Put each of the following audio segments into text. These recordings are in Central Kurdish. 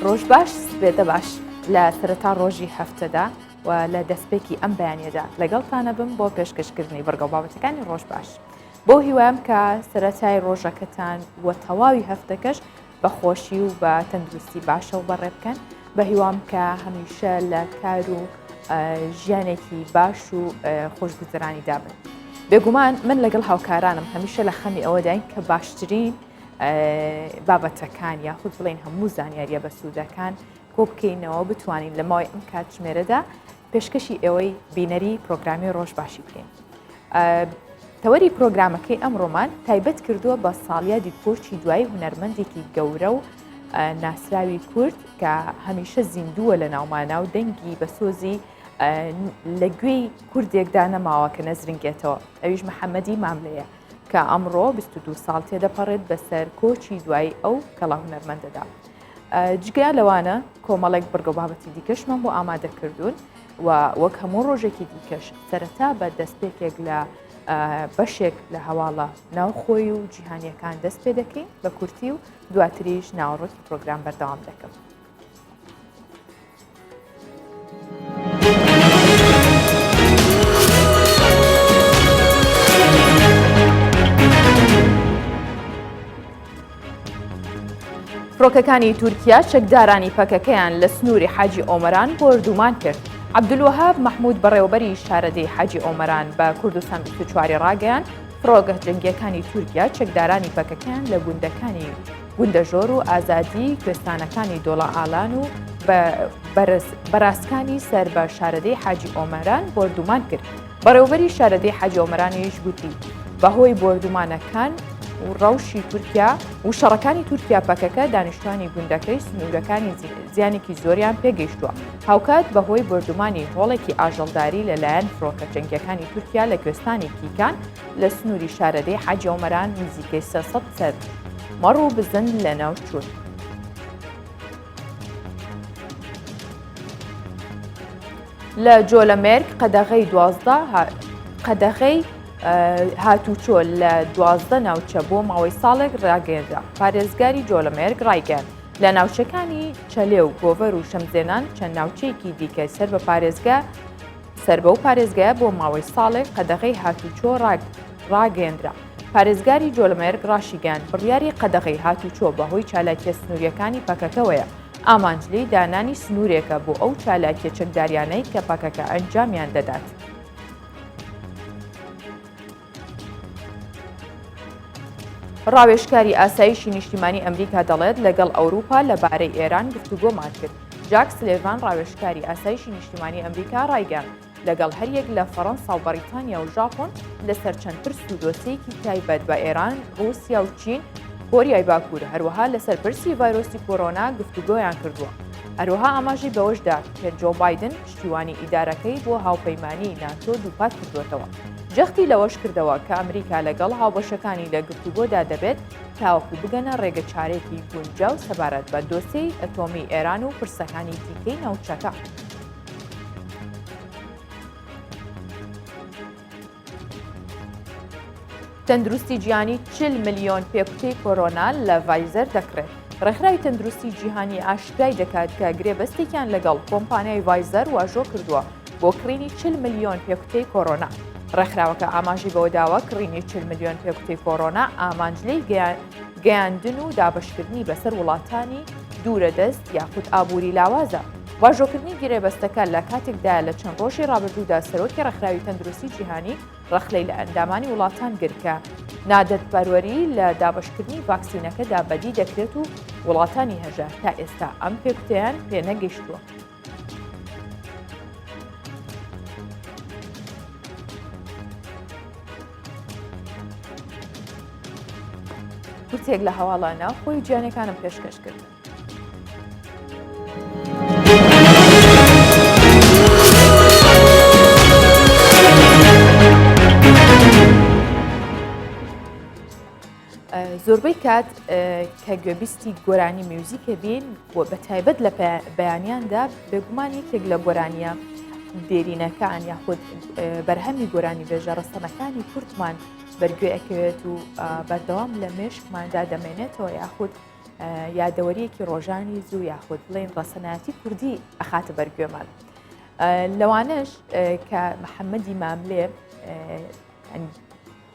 ڕۆژ باش سپێدە باش لە سەرەتا ڕۆژی هەفتەدا و لە دەستپێکی ئەم بەیانیەدا لەگەڵتانە بم بۆ پێشکەشکردنی بڕگە و بابەتەکانی ڕۆژ باش. بەو هیوام کە سەرەتای ڕۆژەکەتان و تەواوی هەفتەکەش بە خۆشی و بە تەندروستی باشەوە بەڕێ بکەن بە هیوام کە هەمیشە لە کار و ژیانێکی باش و خۆشگوزەرانی دابن. بێگومان من لەگەڵ هاوکارانم هەمیشە لە خەمی ئەوەداین کە باشترین بابەتەکان یاخود بڵین هەموو زانیاریە بەسوودەکان کۆ بکەینەوە بتوانین لە ماوەی ئەم کاتژمێرەدا پێشکەشی ئێوەی بینەری پرۆگرامی ڕۆژ باشی بکەین. تەوەری پرۆگرامەکەی ئەمڕۆمان تایبەت کردووە بە ساڵیادی کۆچی دوایی هونەرمەندێکی گەورە و ناسراوی کورد کە هەمیشە زیندووە لە ناومانە و دەنگی بە سۆزی لە گوێی کوردێکدا نەماوە کە نەزرنگێتەوە ئەویش محەممەدی ماملەیە کە ئەمڕۆ 22 ساڵ تێدەپەڕێت بەسەر کۆچی دوایی ئەو کەڵا هونەرمەندەدا. جگە لەوانە کۆمەڵێک بڕگە و بابەتی دیکەشمان بۆ ئامادە کردوون و وەک هەموو ڕۆژێکی دیکەش سەرەتا بە دەستپێکێک لە بەشێک لە هەواڵە ناوخۆی و جیهانیەکان دەست پێ دەکەین بە کورتی و دواتریش ناوەڕۆکی پرۆگرام بەردەوام دەکەم. فڕۆکەکانی تورکیا چەکدارانی پەکەکەیان لە سنووری حاجی ئۆمەران بۆردومان کرد. عەبدولوەهاب مەحمود بەڕێوەبەری شارەدێی حاجی ئۆمەران بە کوردستان 24 ڕاگەیان فڕۆکە جەنگیەکانی تورکیا چەکدارانی پەکەکەیان لە گوندەکانی گوندەژۆر و ئازادی کوێستانەکانی دۆڵە ئالان و بەراسکانی سەر بە شارەدێی حاجی ئۆمەران بۆردومان کرد. بەڕێوەبەری شارەدێی حاجی ئۆمەرانیش گوتی، بەهۆی بۆردومانەکان و ڕەوشی تورکیا و شەڕەکانی تورکیا پەکەکە دانیشتوانی گوندەکەی سنوورەکانی زیانێکی زۆریان پێگەیشتووە. هاوکات بەهۆی بۆردومانی هۆڵێکی ئاژەڵداری لەلایەن فڕۆکە جەنگیەکانی تورکیا لە کوێستانی کیکان لە سنووری شارەدێی حاجی ئۆمەران نزیکەی 300 سەر مەڕ و بزن لەناو چوون. لە جۆلەمێرگ قەدەغەی 12 قەدەغەی هاتوچۆ لە 12 ناوچە بۆ ماوەی ساڵێک ڕاگەیەنرا پارێزگاری جۆلەمێرگ ڕایگەیاند لە ناوچەکانی چەلێ و گۆڤەر و شەمزێنان چەند ناوچەیەکی دیکە سەر بە پارێزگا سەر بەو پارێزگایە بۆ ماوەی ساڵێک قەدەغەی هاتوچۆ ڕاگەیەندرا. پارێزگاری جۆلەمێرگ ڕاشیگەیاند، بڕیاری قەدەغەی هاتوچۆ بەهۆی چالاکییە سنوورییەکانی پەکەکەوەیە، ئامانج لێی دانانی سنوورێکە بۆ ئەو چالاکییە چەکداریانەی کە پەکەکە ئەنجامیان دەدات. ڕاوێژکاری ئاسایشی نیشتیمانی ئەمریکا دەڵێت، لەگەڵ ئەوروپا لەبارەی ئێران گفتوگۆمان کرد. جاک سلێڤان ڕاوێژکاری ئاسایشی نیشتیمانی ئەمریکا ڕایگەیاند، لەگەڵ هەریەک لە فەڕەنسا و بەڕیتانیا و ژاپۆن لەسەر چەند پرس و دۆسیەیەکی تایبەت بە ئێران، ڕووسیا و چین، کۆریای باکوور، هەروەها لەسەر پرسی ڤایرۆسی کۆرۆنا گفتوگۆیان کردووە. هەروەها ئاماژەی بەوەشدا کە جۆ بایدن پشتیوانی ئیدارەکەی بۆ هاوپەیمانیی ناتۆ دووپات کردووەتەوە. جەختی لەوەش کردەوە کە ئەمریکا لەگەڵ هاوبەشەکانی لە گفتوگۆدا دەبێت تاوەکو بگەنە ڕێگەچارەیەکی گونجاو سەبارەت بە دۆسیەی ئەتۆمی ئێران و پرسەکانی دیکەی ناوچەکە. تەندروستی جیهانی 40 ملیۆن پێکوتەی کۆرۆنا لە ڤایزەر دەکڕێت. ڕێکخراوی تەندروستی جیهانی ئاشکرای دەکات کە گرێبەستێکیان لەگەڵ کۆمپانیای ڤایزەر واژۆ کردووە بۆ کڕینی 40 ملیۆن پێکوتەی کۆرۆنا. ڕێکخراوەکە ئاماژەی بەوەداوە کڕینی 40 ملیۆن پێکوتەی کۆرۆنا ئامانج لێی گەیاندن و دابەشکردنی بەسەر وڵاتانی دوورەدەست یاخود ئابووری لاوازە. واژۆکردنی گرێبەستەکە لە کاتێکدایە لە چەند ڕۆژی ڕابردوودا سەرۆکی ڕێکخراوی تەندروستی جیهانی ڕەخنەی لە ئەندامانی وڵاتان گرت کە نادەدپەروەری لە دابەشکردنی ڤاکسینەکەدا بەدی دەکرێت و وڵاتانی هەژار تا ئێستا ئەم پێکوتەیان پێنەگەیشتووە. کورتێک لە هەواڵە ناوخۆی و جیهانیەکانم پێشکەش کردن. زۆربەی کات کە گوێبیستی گۆرانی میوزیکە بین و بە تایبەت لە بەیانیاندا بێگومان یەکێک لە گۆرانیە دێرینەکان یاخود بەرهەمی گۆرانی بێژە ڕستەنەکانی کوردمان بەرگوێ ئەکەوێت و بەردەوام لە مێشکماندا دەمێنێتەوە یاخود. یادەوەریەکی ڕۆژانی زوو یاخود بڵێن ڕەسەنایەتی کوردی ئەخاتە بەرگوێمان. لەوانەش کە محەممەدی ماملێ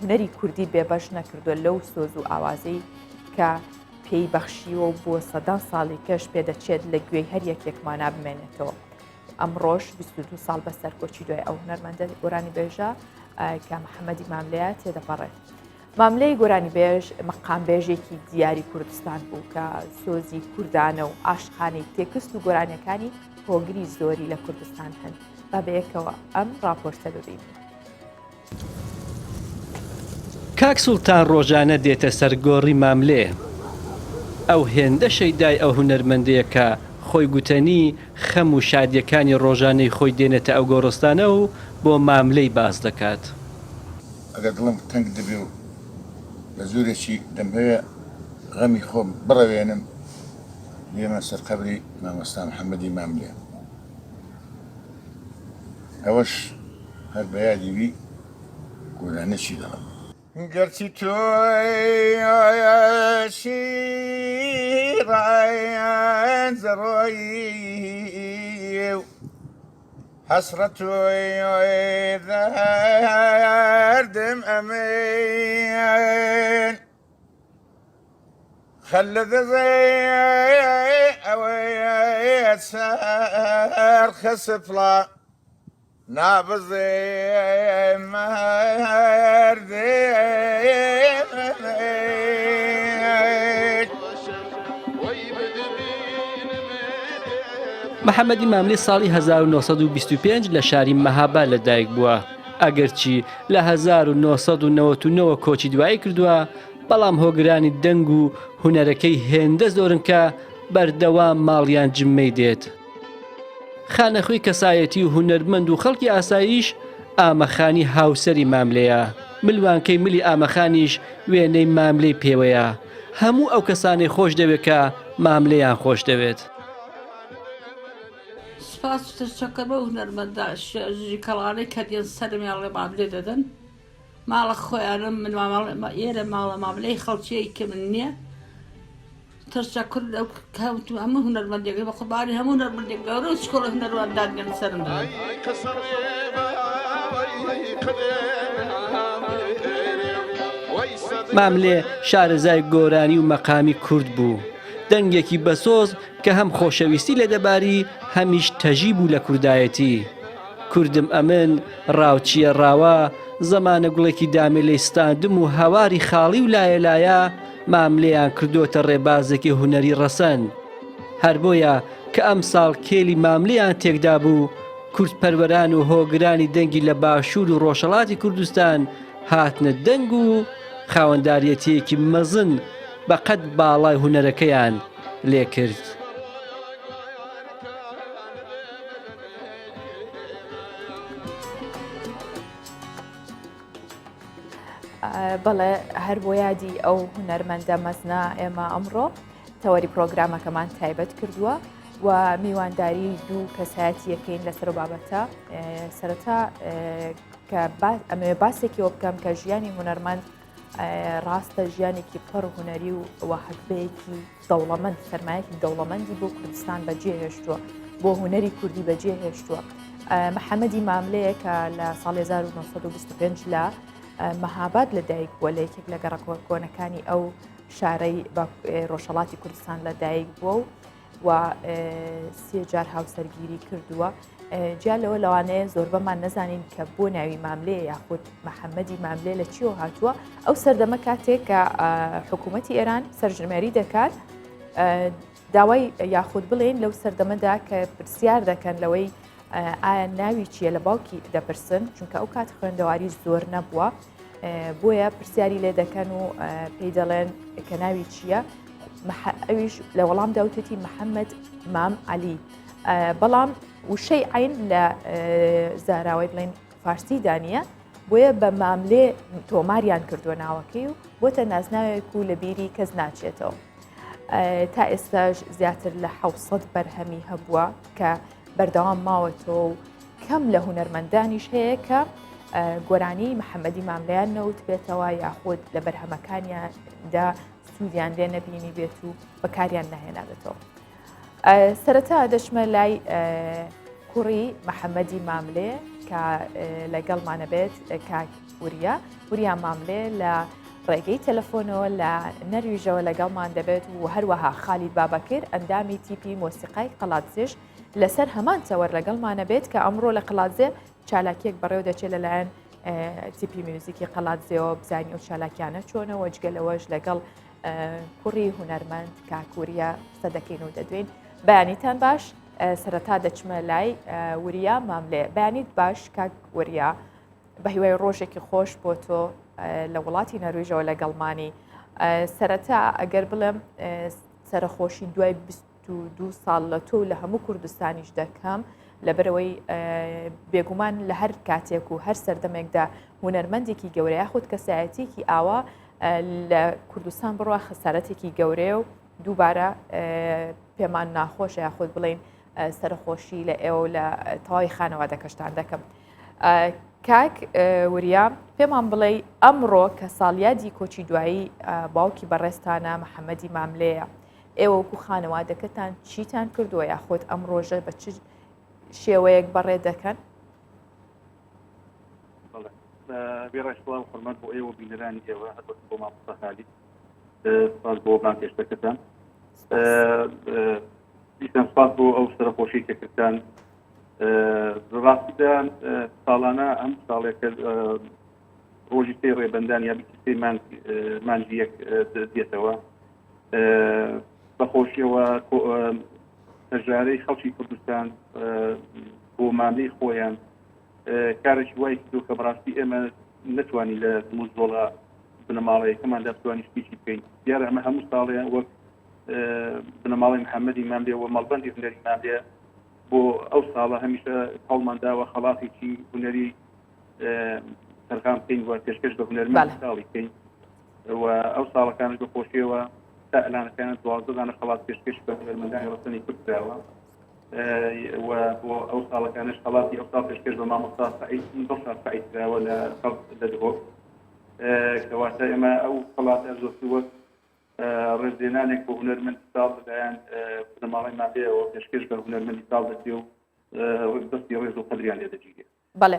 هونەری کوردی بێبەش نەکردووە لەو سۆز و ئاوازەی کە پێی بەخشیوە و بۆ سەدان ساڵی کەش پێدەچێت لە گوێی هەر یەکێکمانە بمێنێتەوە. ئەمڕۆش 22 ساڵ بەسەر کۆچی دوای ئەو هونەرمەندە گۆرانی بێژە کە محەممەدی ماملەیە تێدەپەڕێت. ماملێی گۆرانیبێژ مەقامبێژێکی دیاری کوردستان بوو کە سۆزی کوردانە و عاشقانەی تێکست و گۆرانیەکانی هۆگری زۆری لە کوردستان هەن. با بەیەکەوە ئەم ڕاپۆرتە ببینین. کاک سوڵتان ڕۆژانە دێتە سەر گۆڕی ماملێ. ئەو هێندە شەیدای ئەو هونەرمەندەیە کە خۆی گوتەنی خەم و شادیەکانی ڕۆژانەی خۆی دێنێتە ئەو گۆڕستانە و بۆ ماملێی باس دەکات. ئەگەر دڵم تەنگ دەبێ و بە جۆرێکی دەمهەوێ غەمی خۆم بڕەوێنم، دێمە سەر قەبری مامۆستا محەممەدی ماملێ. ئەوەش هەر بە یادی وی گۆرانیی دەڵێم. گەرچی تۆی شیڕەنج ڕۆیی و حەسرەت و دەردم ئەمن خەلد ئەوەیە چەرخە سفڵا نابزێ مەردێ محەمەدی ماملێ ساڵی 1925 لە شاری مەهاباد لەدایک بووە، ئەگەرچی لە 1999 کۆچی دوایی کردووە، بەڵام هۆگرانی دەنگ و هونەرەکەی هێندە زۆرن کە بەردەوام ماڵیان جممەی دێت. خانەخوێی کەسایەتی و هونەرمەند و خەڵکی ئاساییش ئامەخانی هاوسەری ماملێیە، ملوانکەی ملی ئامەخانیش وێنەی ماملێی پێوەیە، هەموو ئەو کەسانەی خۆش دەوێت کە ماملێیان خۆش دەوێت. سوپاس و تەشەکەر بەو هونەرمەندە ژیکەڵانەی کە دێن سەرم یاڵێ ماملێ دەدەن ماڵە خۆیانم من ئێرە ماڵە ماملەی خەڵکیی کە من نییە تەشەکر لەو هەموو هونەرمەندێک بە قوربانی هەموو هونەرمەندێک گەورە و چکۆڵە هونەرمەندان دێن سەرم دەدەن. ماملێ شارەزای گۆرانی و مەقامی کورد بوو. دەنگێکی بەسۆز کە هەم خۆشەویستی لێ دەباری هەمیش تەژی بوو لە کوردایەتی. کوردم ئەمن، ڕاوچییە ڕاوە، زەمانە گوڵێکی دامێ لێی ستاندم و هاواری خاڵی و لایە لایە ماملێیان کردۆتە ڕێبازێکی هونەری ڕەسەن. هەر بۆیە کە ئەمساڵ کێلی ماملێیان تێکدابوو، کوردپەروەران و هۆگرانی دەنگی لە باشوور و ڕۆژهەڵاتی کوردستان هاتنە دەنگ و خاوەنداریەتییەکی مەزن بە قەد باڵای هونەرەکەیان لێ کرد. بەڵێ هەر بۆ یادی ئەو هونەرمەندە مەزنە ئێمە ئەمڕۆ تەوەری پرۆگرامەکەمان تایبەت کردووە و میوانداری دوو کەسایەتیەکەین لەسەر بابەتە سەرەتا کە ئەمەوێ باسێکیەوە بکەم کە ژیانی هونەرمەند ڕاستە ژیانێکی پڕ هونەری و وەهەگبەیەکی دەوڵەمەند سەرمایەکی دەوڵەمەندی بۆ کوردستان بەجێهێشتووە بۆ هونەری کوردی بەجێهێشتووە محەممەدی ماملەیە کە لە ساڵ 1925 لە مەهاباد لەدایک بووە لە یەکێک لە گەڕەکە کۆنەکانی ئەو شارەی ڕۆژهەڵاتی کوردستان لەدایک بووە و و سێ جار هاوسەرگیری کردووە جیا لەوە لەوانەیە زۆربەمان نەزانین کە بۆ ناوی ماملێ یاخود محەممەدی ماملێ لە چیەوە هاتووە ئەو سەردەمە کاتێک کە حکوومەتی ئێران سەرژمێری دەکات داوای یاخود بڵێن لەو سەردەمەدا کە پرسیار دەکەن لەوەی ئایا ناوی چییە لە باوکی دەپرسن چونکە ئەو کات خوێندەواری زۆر نەبووە بۆیە پرسیاری لێ دەکەن و پێی دەڵێن کە ناوی چییە ئەویش لە وەڵام داوتێتی محەممەد مام عەلی بەڵام وشەی عین لە زاراوەی بڵین فارسی دانیە بۆیە بە ماملێ تۆماریان کردووە ناوەکەی و بۆتە نازناوێک و لە بیری کەس ناچێتەوە. تا ئێستاش زیاتر لە 600 بەرهەمی هەبووە کە بەردەوام ماوەتەوە و کەم لە هونەرمەندانیش هەیە کە گۆرانی محەممەدی ماملەیان نەوت بێتەوە یاخود لە بەرهەمەکانیاندا. سوودیان لێ نەبینی بێت و بەکاریان نەهێنابێتەوە. سەرەتا دەچمە لای کوڕی محەممەدی ماملێ کە لەگەڵمانە بێت کاک وریا وریا ماملێ لە ڕێگەی تەلەفۆنەوە لە نەرویژەوە لەگەڵمان دەبێت و هەروەها خالید بابەکر ئەندامی تیپی مۆسیقای قەڵادزێش لەسەر هەمان تەوەر لەگەڵمانە بێت کە ئەمڕۆ لە قەڵادزێ چالاکیەک بەڕێوە دەچێت لەلایەن تیپی میوزیکی قەڵادزێەوە بزانین ئەو چالاکیانە چۆنەوە جگە لەوەش لەگەڵ کوڕی هونەرمەند کاک وریا قسە دەکەین و دەدوێین. بەیانیتان باش سەرەتا دەچمە لای وریا ماملێ بەیانیت باش کاک وریا بە هیوای ڕۆژێکی خۆش بۆ تۆ لە وڵاتی نەرویژەوە لەگەڵمانی سەرەتا ئەگەر بڵێم سەرەخۆشی دوای 22 ساڵ لە تۆ و لە هەموو کوردستانیش دەکەم لەبەرەوەی بێگومان لە هەر کاتێک و هەر سەردەمێکدا هونەرمەندێکی گەورە یاخود کەسایەتێکی ئاوا لە کوردستان بڕوا خەسارەتێکی گەورەیە و دووبارە پێمان ناخۆشە یاخود بڵین سەرخۆشی لە ئێوە لە تەواوی خانەوادەکەشتان دەکەم. کاک وریا پێمان بڵێ ئەمڕۆ کە ساڵیادی کۆچی دوایی باوکی بەڕێزتانە محەممەدی ماملەیە ئێوە وەکو خانەوادەکەتان چیتان کردووە یاخود ئەم ڕۆژە بە چ شێوەیەک بەڕێ دەکەن؟ وێڕای سڵاو و حورمەت بۆ ئێوە و بینەرانی ئێوە هەروەک بۆ مامۆستا خالید سپاس بۆ بانگهێشتەکەتان دیسان سپاس بۆ ئەو سەرەخۆشی کە کردتان ڕاستیدا ساڵانە ئەم ساڵێکە ڕۆژی سێ ڕێبەندان یا بیسێ مانگی یەک دێتەوە بەخۆشیەوە هەژارەی خەڵکی کوردستان بۆ مامەی خۆیان کارێکی وای کردو کە بەڕاستی ئێمە نەتوانین لە موزۆڵە بنەماڵەیەکەماندا بتوانین شتێکی بکەین دیارە ئەمە هەموو ساڵێ وەک بنەماڵەی محەممەدی ماملێ و مەڵبەندی هونەری ماملێ بۆ ئەو ساڵە هەمیشە هەوڵمان داوە خەڵاتێکی هونەری تەرخان بکەین و پێشکەش بە هونەرمەند ساڵی بکەین و ئەو ساڵەکانش بە خۆشیەوە تا ئەلانەکان 12 دانە خەڵات پێشکەش بە هونەرمەندانی ڕەسەنی کورد کراوە و بۆ ئەو ساڵەکانش خەڵاتی ئەو ساڵ پێشکەش بە مامۆستا سەعید دڵشاد سەعید کراوە لە خەڵک لە دهۆک کەواتە ئێمە ئەو خەڵاتە زۆرتر وەک ڕێزلێنانێک بۆ هونەرمەندی ساڵ لەلایەن بنەماڵەی مادەیەوە پێشکەش بە هونەرمەندی ساڵ دەکرێ و دەستی ڕێز و قەدریان لێ دەگیرێت. بەڵێ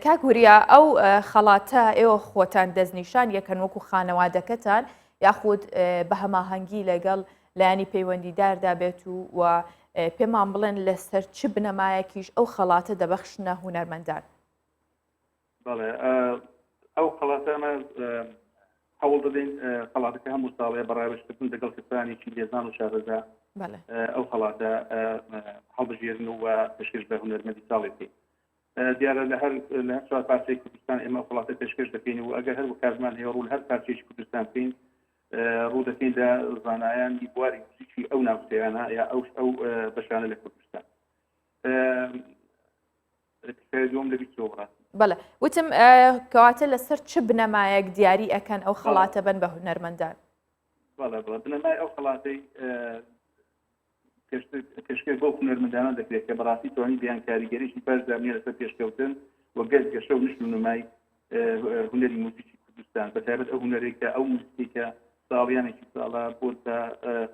کاک وریا ئەو خەڵاتە ئێوە خۆتان دەستنیشان یەکەن وەکو خانەوادەکەتان یاخود بە هەماهەنگی لەگەڵ لایەنی پەیوەندیداردا بێت و و پێمان بڵێن لەسەر چ بنەمایەکیش ئەو خەڵاتە دەبەخشنە هونەرمەندان بەڵێ ئەو خەڵاتە ئەمە هەوڵ دەدەین خەڵاتەکە هەموو ساڵێ بە ڕاوێژکردن لەگەڵ کەسانێکی لێزان و شارەزا ئەو خەڵاتە هەڵبژێرن و پێشکەش بە هونەرمەندی ساڵێ بکەین دیارە لە هەر لە هەر چوار پارچەی کوردستان ئێمە خەڵاتە پێشکەش دەکەین و ئەگەر هەر وکارمان هەیە ڕوو هەر پارچەیەکی کوردستان بکەین ڕوو دەکەین لە زانایانی بواری موزیکی ئەو ناوچەیانە یا ئەو ئەو بەشانە لە کوردستان بەڵێ وتم کەواتە لەسەر چ بنەمایەک دیاری ئەکەن ئەو خەڵاتە بن بە هونەرمەندان بنەمای ئەو خەڵاتەی پێشکەش بۆ هونەرمەندانە دەکرێت کە بەڕاستی توانی بیان کاریگەریی باش دابنێ لەسەر پێشکەوتن و گەشت گەشە و نشت و نمای هونەری موزیکی کوردستان بە تایبەت ئەو هونەرێک کە ئەو موزیکی کە ساڵیانێکی ساڵە بۆ تا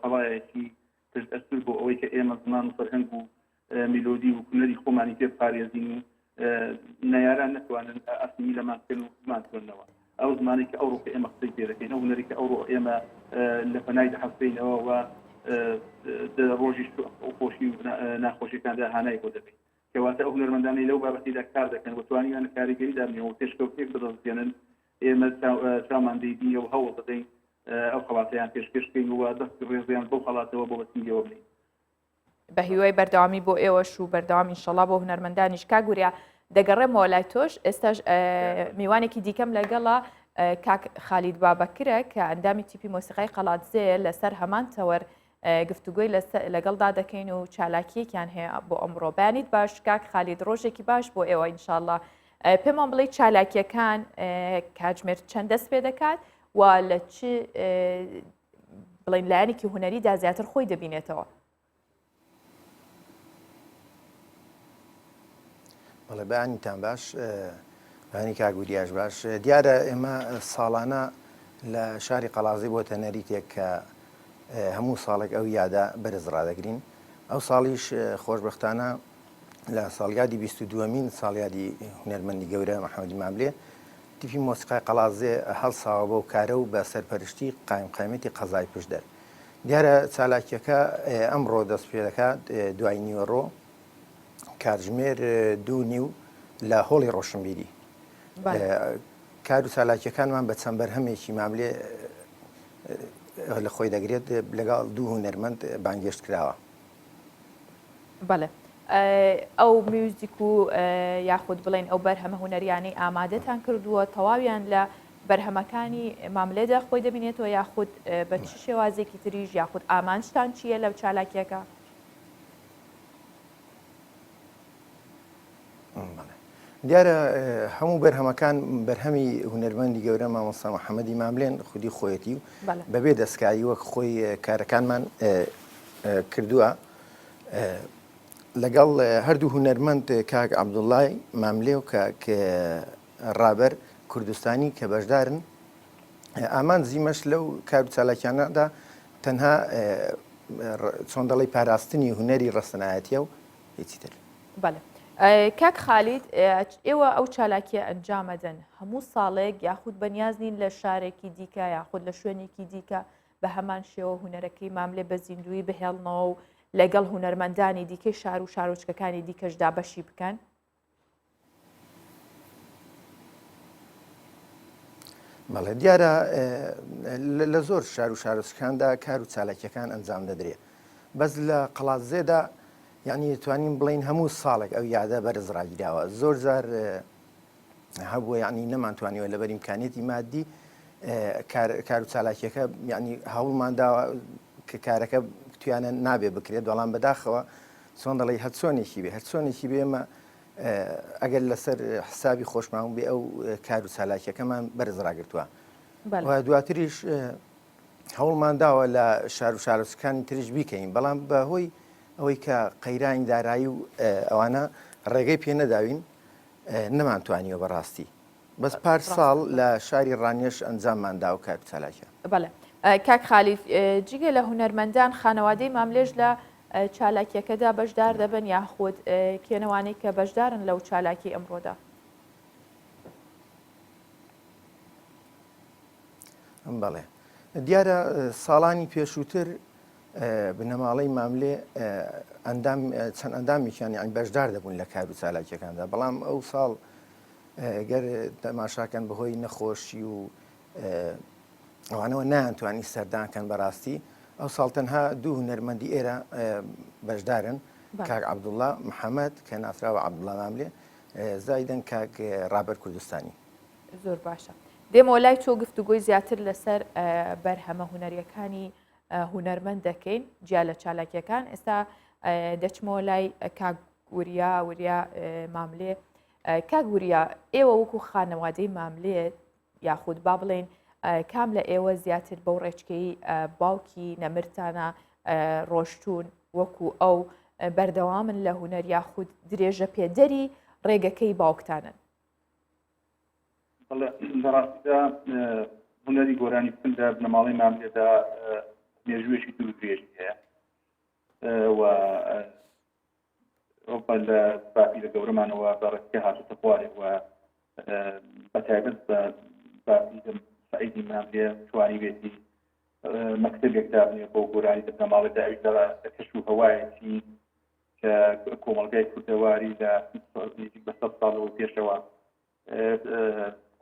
قەڵایەکی پشت ئەستور بۆ ئەوەی کە ئێمە زمان و فەرهەنگ و میلۆدی و هونەری خۆمانی پێ بپارێزین و نەیاران نەتوانن ئاسیمیلەمان بکەن و بمانتوێنەوە. ئەو زمانەی کە ئەوڕۆ کە ئێمە قسەی پێ دەکەین، ئەو هونەری کە ئەوڕۆ ئێمە لە پەنای دەحەسێینەوە و ڕۆژی خۆشی و ناخۆشیەکاندا هانای بۆ دەبین. کەواتە ئەو هونەرمەندانەی لەو بابەتیدا کار دەکەن و توانیویانە کاریگەری دابنێن و پێشکەوتنێک بەدەست بێنن، ئێمە چاومان دەیبینێ و هەوڵ دەدەین ئەو خەڵاتەیان پێشکەش بکەین و دەستی ڕێزیان بەو خەڵاتەوە بۆ بەسینگەوە بنێین. بە هیوای بەردەوامی بۆ ئێوەش و بەردەوام ئینشەڵا بۆ هونەرمەندانیش کاک وریا دەگەڕێمەوە لای تۆش ئێستاش میوانێکی دیکەم لەگەڵە کاک خالید بابەکرە کە ئەندامی تیپی مۆسیقای قەڵادزێ لەسەر هەمان تەوەر گفتوگۆی لەگەڵدا دەکەین و چالاکیەکیان هەیە بۆ ئەمڕۆ بەیانیت باش کاک خالید ڕۆژێکی باش بۆ ئێوە ئینشاءاللە پێمان بڵێ چالاکیەکان کاتژمێر چەند دەست پێ دەکات و لە چ بڵین لایەنێکی هونەریدا زیاتر خۆی دەبینێتەوە. بەڵێ بەیانیتان باش بەیانی کاک وریاش باش دیارە ئێمە ساڵانە لە شاری قەڵازی بۆتە نەریتێک کە هەموو ساڵێک ئەو یادە بەرز ڕادەگرین. ئەو ساڵیش خۆشبەختانە لە ساڵیادی 22مین ساڵیادی هونەرمەندی گەورە محەممەدی ماملێ تیپی مۆسیقای قەڵازێ هەڵساوە بەو کارە و بە سەرپەرشتی قایمقامیەتی قەزای پشدەر. دیارە چالاکیەکە ئەمڕۆ دەست پێ دەکات دوای نیوەڕۆ کاتژمێر دوو نیو لە هۆڵی ڕۆشنبیری. کار و چالاکیەکانمان بە چەند بەرهەمێکی ماملێ لە خۆی دەگرێت لەگەڵ دوو هونەرمەند بانگێشت کراوە. بەڵێ ئەو میوزیک و یاخود بڵێن ئەو بەرهەمە هونەریانەی ئامادەتان کردووە تەواویان لە بەرهەمەکانی ماملێدا خۆی دەبینێتەوە یاخود بە چ شێوازێکی تریش یاخود ئامانجتان چییە لەو چالاکیەکە؟ دیارە هەموو بەرهەمەکان بەرهەمی هونەرمەندی گەورە مامۆستا محەممەدی ماملێن خودی خۆیەتی و بەبێ دەستکاری وەک خۆی کارەکانمان کردووە لەگەڵ هەردوو هونەرمەند کاک عەبدوڵای ماملێ و کاک ڕابەر کوردستانی کە بەشدارن ئامانجی مەش لەو کار و چالاکیانەدا تەنها چۆن دەڵی پاراستنی هونەری ڕەسەنایەتیە و هیچی تر. بەڵێ کاک خالید ئێوە ئەو چالاکیە ئەنجامەدەن هەموو ساڵێک یاخود بەنیاز نین لە شارێکی دیکە یاخود لە شوێنێکی دیکە بە هەمان شێوە هونەرەکەی ماملێ بە زیندووی بهێڵنەوە و لەگەڵ هونەرمەندانی دیکەی شار و شارۆچکەکانی دیکەشدا بەشی بکەن؟ بەڵێ دیارە لە زۆر شار و شارۆچکاندا کار و چالاکیەکان ئەنجام دەدرێ بەس لە قەڵادزێدا یعنی توانین بڵین هەموو ساڵێک ئەو یادە بەرز ڕاگیراوە زۆر جار هەبووە یعنی نەمانتوانیوە لەبەر ئیمکانیەتی مادی کار و چالاکیەکە یعنی هەوڵمان داوە کە کارەکە تویانە نابێ بکرێت بەڵام بەداخەوە چۆن دەڵێی هەر چۆنێکی بێ هەر چۆنێکی بێ ئێمە ئەگەر لەسەر حسابی خۆشمان بێ ئەو کار و چالاکیەکەمان بەرز ڕاگرتووە و دواتریش هەوڵمان داوە لە شار و شارۆچکانی تریش بیکەین بەڵام بەهۆی ئەوەی کە قەیرانی دارایی و ئەوانە ڕێگەی پێ نەداوین نەمانتوانیوە بەڕاستی بەس پار ساڵ لە شاری ڕانیەش ئەنجاممان دا و کار و چالاکیان. بەڵێ کاک خالید جگە لە هونەرمەندان خانەوادەی ماملێش لە چالاکیەکەدا بەشدار دەبن یاخود کێنەوانەی کە بەشدارن لەو چالاکی ئەمڕۆدا؟ بەڵێ دیارە ساڵانی پێشووتر بنەماڵەی ماملێ ئەندام چەند ئەندامێکیان یان بەشدار دەبوون لە کار و چالاکیەکاندا بەڵام ئەو ساڵ گەر تەماشاکەن بەهۆی نەخۆشی و ئەوانەوە نایانتوانی سەردان کەن بەڕاستی ئەو ساڵ تەنها دوو هونەرمەندی ئێرە بەشدارن کاک عەبدوڵڵا محەممەد کە ناسراوە عەبدوڵڵا ماملێ زایدن کاک ڕابەر کوردستانی. زۆر باشە دێمەوە لای تۆ گفتوگۆی زیاتر لەسەر بەرهەمە هونەریەکانی هونەرمەند دەکەین جیا لە چالاکیەکان ئێستا دەچمەوە لای کاک وریا وریا ماملێ کاک وریا ئێوە وەکو خانەوادەی ماملێ یاخود با بڵێین کام لە ئێوە زیاتر بەو ڕێچکەی باوکی نەمرتانە ڕۆشتون وەکو ئەو بەردەوامن لە هونەر یاخود درێژە پێدەری ڕێگەکەی باوکتانن؟ لە ڕاستیدا هونەری گۆرانی کوتن لە بنەماڵەی ماملێدا مێژوویەکی دوور درێژی هەیە و ئەوپا لە باپیرە گەورەمانەوە بە ڕێچکە هاتووتە خوارێ و بە تایبەت بە باپیرم سەعیدی ماملێ توانیوێتی مەکتەبێک دابنێ بۆ گۆرانی لە بنەماڵەدا ئەویش لە کەش و هەوایەکی کە کۆمەڵگای کوردەواری لە نزیک بە سەد ساڵەوە پێشەوە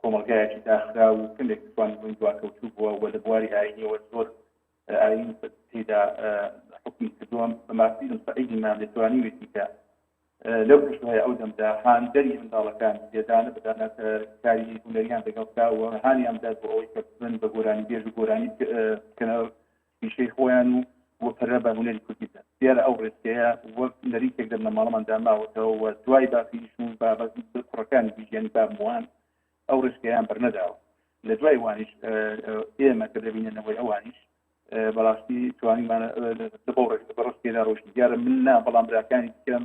کۆمەڵگایەکی داخرا و کەمێک توان بووین دواکەوتوو بووە و لە بواری ئاینیەوە زۆر ئاین تێدا حکومی کردووە بە مافیرم سەعیدی ماملێ توانیوێتی کە لەو کەشوهای ئەو دەمدا هاندەری منداڵەکان بێدانە بەدانە کاری هونەریان لەگەڵ بکا و هانیان بدات بۆ ئەوەی کە ببن بە گۆرانی بێژ و گۆرانی بکەنە پیشەی خۆیان و و پەرە بە هونەری کوردی بدەن دیارە ئەو ڕێچکەیە وەک نەریتێک لە بنەماڵەماندا ماوەتەوە و دوای باپیریش و بابە کوڕەکانی بیژیانی بابموان ئەو ڕێچکەیان بەرنەداوە لە دوای وانیش ئێمە کە دەبینەوەی ئەوانیش بەڕاستی توانیمانە بە ڕستێدا ڕۆشتین دیارە من نا بەڵام براکانی دیکەم